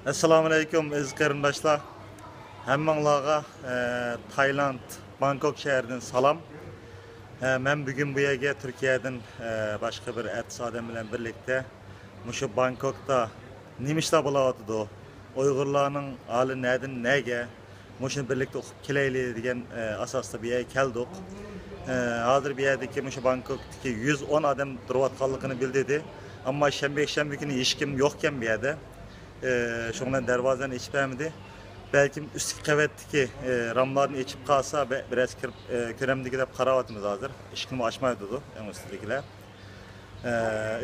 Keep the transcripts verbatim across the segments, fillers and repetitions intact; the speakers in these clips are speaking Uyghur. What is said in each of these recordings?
ئەسسالامۇئەلەيكۇم، ئەزىز قېرىنداشلار. ھەممىڭلارغا، ئە، تايلاند، بانكوك شەھىرىدىن سالام. ئە، مەن بۈگۈن بۇ يەرگە تۈركىيەدىن، ئە، باشقا بىر ئەتىس ئادەم بىلەن بىرلىكتە مۇشۇ بانكوكتا نېمە ئىشلار بولاۋاتىدۇ، ئۇيغۇرلارنىڭ ھالى نەدىن نەگە، مۇشۇنى بىرلىكتە ئۇقۇپ كېلەيلى دېگەن، ئە، ئاساستا بۇ يەرگە كەلدۇق. ئە، ھازىر بۇ يەردىكى مۇشۇ بانكوكتىكى يۈز ئون ئادەم تۇرۇۋاتقانلىقىنى بىلدۈردى. ئەمما شەنبە، يەكشەنبە كۈنى ھېچكىم يوقكەن بۇ يەردە. ئە، شۇنىڭ بىلەن دەرۋازىنى ئېچىپ بەرمىدى. بەلكىم ئۈستكى قەۋەتتىكى، ئە، راملارنى ئېچىپ قالسا، بە-، بىرەرسى كىرىپ، ئە، كۆرەمدىكى دەپ قاراۋاتىمىز ھازىر. ھېچكىم ئاچمايدۇ ئەڭ ئۈستىدىكىلەر. ئە،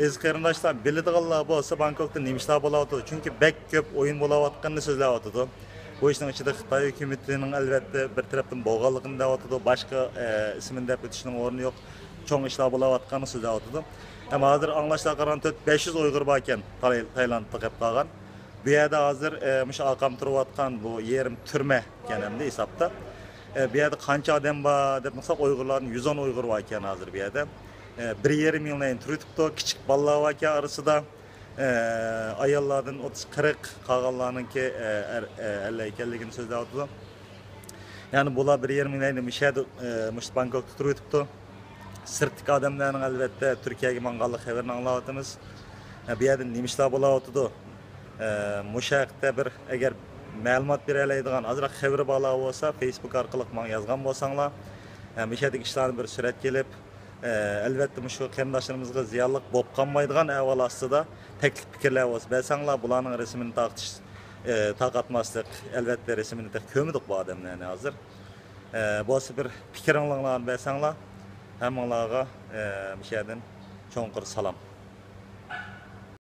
ئەزىز قېرىنداشلار، بىلىدىغانلار بولسا، بانكوكتا نېمە ئىشلار بولاۋاتىدۇ؟ چۈنكى بەك كۆپ ئويۇن بولاۋاتقىنىنى سۆزلەۋاتىدۇ. بۇ ئىشنىڭ ئىچىدە خىتاي ھۆكۈمىتىنىڭ، ئەلۋەتتە، بىر تەرەپتىن بولغانلىقىنى دەۋاتىدۇ، باشقا، ئە، ئىسمىنى دەپ ئۆتۈشنىڭ ئورنى يوق. چوڭ ئىشلار بولاۋاتقانلىقىنى سۆزلەۋاتىدۇ. ئەمما ھازىر ئاڭلاشلارغا قارىغاندا، تۆت بەش يۈز ئۇيغۇر باركەن تاي-، تايلاندتا قېلىپ قالغان. بۇ يەردە ھازىر، ئە، مۇشۇ ئارقام تۇرۇۋاتقان بۇ يېرىم تۈرمە ئىكەن ئەمدى ھېسابتا. ئە، بۇ يەردە قانچە ئادەم بار دەپ باقساق، ئۇيغۇرلاردىن يۈز ئون ئۇيغۇر بار ئىكەن ھازىر بۇ يەردە. ئە، بىر يېرىم يىلدىن تۇرۇۋېتىپتۇ. كىچىك بالىلار بار ئىكەن ئارىسىدا. ئە، ئاياللاردىن ئوتتۇز قىرىق، قالغانلارنىڭكى، ئە، ئەر، ئە، ئەرلەر ئىكەنلىكىنى سۆزلەۋاتىدۇ. يەنى بۇلار بىر يېرىم يىلدىن مۇشۇ يەردە، ئە، مۇشۇ بانكوكتا تۇرۇۋېتىپتۇ. سىرتتىكى ئادەملەرنىڭ، ئەلۋەتتە، تۈركىيەگە ماڭغانلىق خەۋىرىنى ئاڭلاۋاتىمىز. ئە، بۇ يەردە نېمە ئىشلار بولاۋاتىدۇ؟ ئە، مۇشۇ ھەقتە بىر ئەگەر مەلۇمات بېرەلەيدىغان، ئازراق خەۋىرى بارلار بولسا، فېيسبۇك ئارقىلىق ماڭا يازغان بولساڭلار، ئە، مۇشۇ يەردىكى ئىشلارنى بىر سۈرەتكە ئېلىپ، ئە، ئەلۋەتتە، مۇشۇ قېرىنداشلىرىمىزغا زىيانلىق بولۇپ قالمايدىغان ئەھۋال ئاستىدا تەكلىپ پىكىرلەر بولسا بەرسەڭلار، بۇلارنىڭ رەسىمىنى تارقىتىش، ئە، تارقاتماسلىق، ئەلۋەتتە، رەسىمىنى تېخى كۆرمىدۇق بۇ ئادەملەرنى ھازىر. ئە، بولسا بىر پىكرىڭلارنى بەرسەڭلار، ھەممىڭلارغا، ئە، مۇشۇ يەردىن چوڭقۇر سالام.